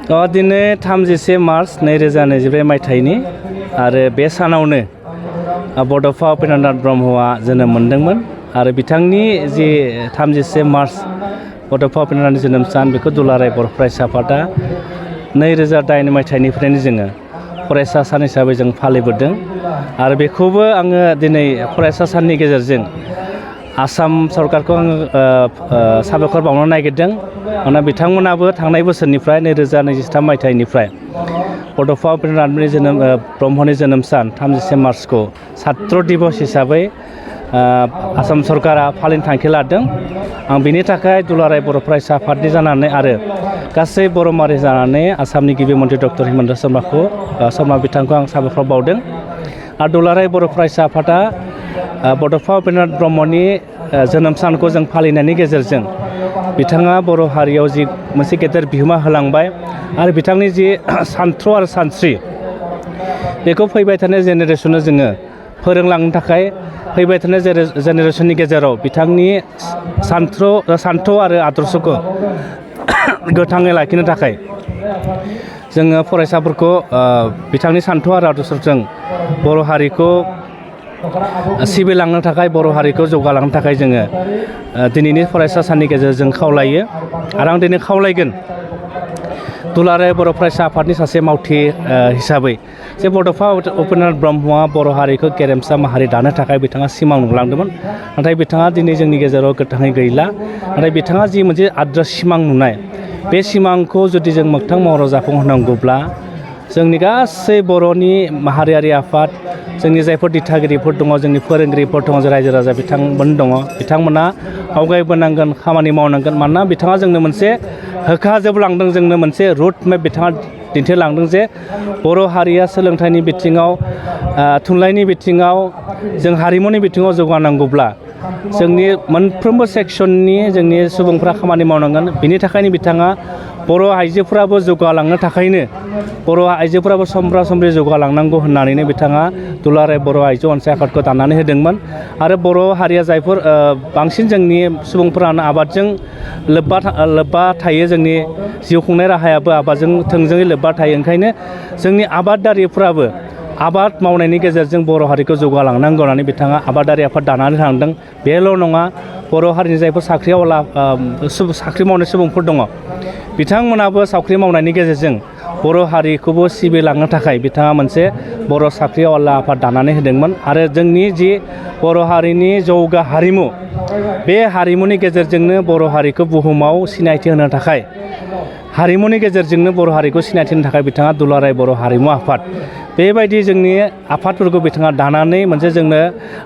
दिनै 31 मार्च 2024 मायथाइनि आरो बे सानावनो बड'फा उपेन्द्रनाथ ब्रह्मआ जोनोम मोनदोंमोन आरो बिथांनि जि 31 मार्च बड'फा उपेन्द्रनाथनि जोनोम सान बेखौ दुलाराय बर' फरायसा आफादा 2008 मायथाइनिफ्रायनो जोङो फरायसा सान हिसाबै जों फालिबोदों आरो बेखौबो आङो दिनै फरायसा साननि गेजेरजों आसाम सरकारखौ आङो साबायखर बावनो नागिरदों। मानोना बिथांमोनाबो थांनाय बोसोरनिफ्राय 2023 मायथाइनिफ्राय बड'फा उपेन्द्रनाथ ब्रह्मनि जोनोम सान 31 मार्चखौ छात्र दिबस हिसाबै आसाम सरकारा फालिनो थांखि लादों। आं बिनि थाखाय दुलाराय बर' फरायसा आफादनि जानानै आरो गासै बर' माहारि जानानै आसामनि गिबि मन्त्रि डक्टर हिमन्त शर्मा बिथांखौ आं साबायखर बावदों। आरो दुलाराय बर' फरायसा आफादा बड'फा उपेन्द्रनाथ ब्रह्मनि जोनोम सानखौ जों फालिनायनि गेजेरजों बिथाङा बर' हारियाव जि मोनसे गेदेर बिहोमा होलांबाय आरो बिथांनि जि सानथ्र' आरो सानस्रि बेखौ फैबाय थानाय जेनेरेसननो जोङो फोरोंलांनो थाखाय फैबाय थानाय जेनेरेसननि गेजेराव बिथांनि सान्थौ आरो आदर्शखौ गोथाङै लाखिनो थाखाय जोङो फरायसाफोरखौ बिथांनि सान्थौ आरो आदर्शजों बर' हारिखौ सिबिलांनो थाखाय बर' हारिखौ जौगालांनो थाखाय जोङो दिनैनि फरायसा साननि गेजेरजों खावलायो आरो आं दिनै खावलायगोन दुलाराय बर' फरायसा आफादनि सासे मावथि हिसाबै जे बड'फा उपेन्द्रनाथ ब्रह्मआ बर' हारिखौ गेरेमसा माहारि दानो थाखाय बिथाङा सिमां नुलांदोंमोन। नाथाय बिथाङा दिनै जोंनि गेजेराव गोथाङै गैला। नाथाय बिथाङा जि मोनसे आद्रा सिमां नुनाय बे सिमांखौ जुदि जों मोगथां महराव जाफुंहोनांगौब्ला जोंनि गासै बर'नि माहारियारि आफाद जोंनि जायफोर दिथागिरिफोर दङ जोंनि फोरोंगिरिफोर दङ रायजो राजा बिथांमोन दङ बिथांमोना आवगायबोनांगोन खामानि मावनांगोन। मानोना बिथाङा जोंनो मोनसे होखाजोबलांदों जोंनो मोनसे रुट मेप बिथाङा दिन्थिलांदों जे बर' हारिया सोलोंथाइनि बिथिङाव थुनलाइनि बिथिङाव जों हारिमुनि बिथिङाव जौगानांगौब्ला जोंनि मोनफ्रोमबो सेक्सननि जोंनि सुबुंफ्रा खामानि मावनांगोन। बिनि थाखायनो बिथाङा बर' आइजोफोराबो जौगालांनो थाखायनो बर' आइजोफोराबो समब्रा समब्रि जौगालांनांगौ होननानैनो बिथाङा दुलाराय बर' आइजो अनसाय आफादखौ दानानै होदोंमोन। आरो बर' हारिया जायफोर बांसिन जोंनि सुबुंफोरानो आबादजों लोब्बा थायो जोंनि जिउ खुंनाय राहायाबो आबादजों थोंजोङै लोब्बा थायो। ओंखायनो जोंनि आबादारिफ्राबो आबाद मावनायनि गेजेरजों बर' हारिखौ जौगालांनांगौ होननानै बिथाङा आबादारि आफाद दानानै थांदों। बेल' नङा बर' हारिनि जायफोर साख्रि मावनाय सुबुंफोर दङ बिथांमोनाबो साख्रि मावनायनि गेजेरजों बर' हारिखौबो सिबिलांनो थाखाय बिथाङा मोनसे बर' साख्रिआवला आफाद दानानै होदोंमोन। आरो जोंनि जि बर' हारिनि जौगा हारिमु बे हारिमुनि गेजेरजोंनो बर' हारिखौ बुहुमाव सिनायथि होनो थाखाय हारिमुनि गेजेरजोंनो बर' हारिखौ सिनायथि होनो थाखाय बिथाङा दुलाराय बर' हारिमु आफाद बेबायदि जोंनि आफादफोरखौ बिथाङा दानानै मोनसे जोंनो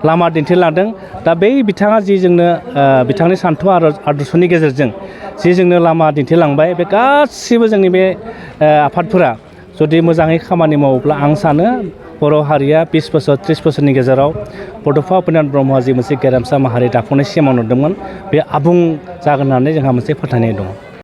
लामा दिन्थिलांदों। दा बै बिथाङा जि जोंनो बिथांनि सान्थौ आरो आदर्शनि गेजेरजों जि जोंनो लामा दिन्थिलांबाय बे गासिबो जोंनि बे आफादफोरा जुदि मोजाङै खामानि मावोब्ला आं सानो बर' हारिया 20 बोसोर 30 बोसोरनि गेजेराव बड'फा उपेन्द्रनाथ ब्रह्मआ जि मोनसे गेरेमसा माहारि दाफुंनाय सिमां नुदोंमोन बे आबुं जागोन होननानै जोंहा मोनसे फोथायनाय दङ।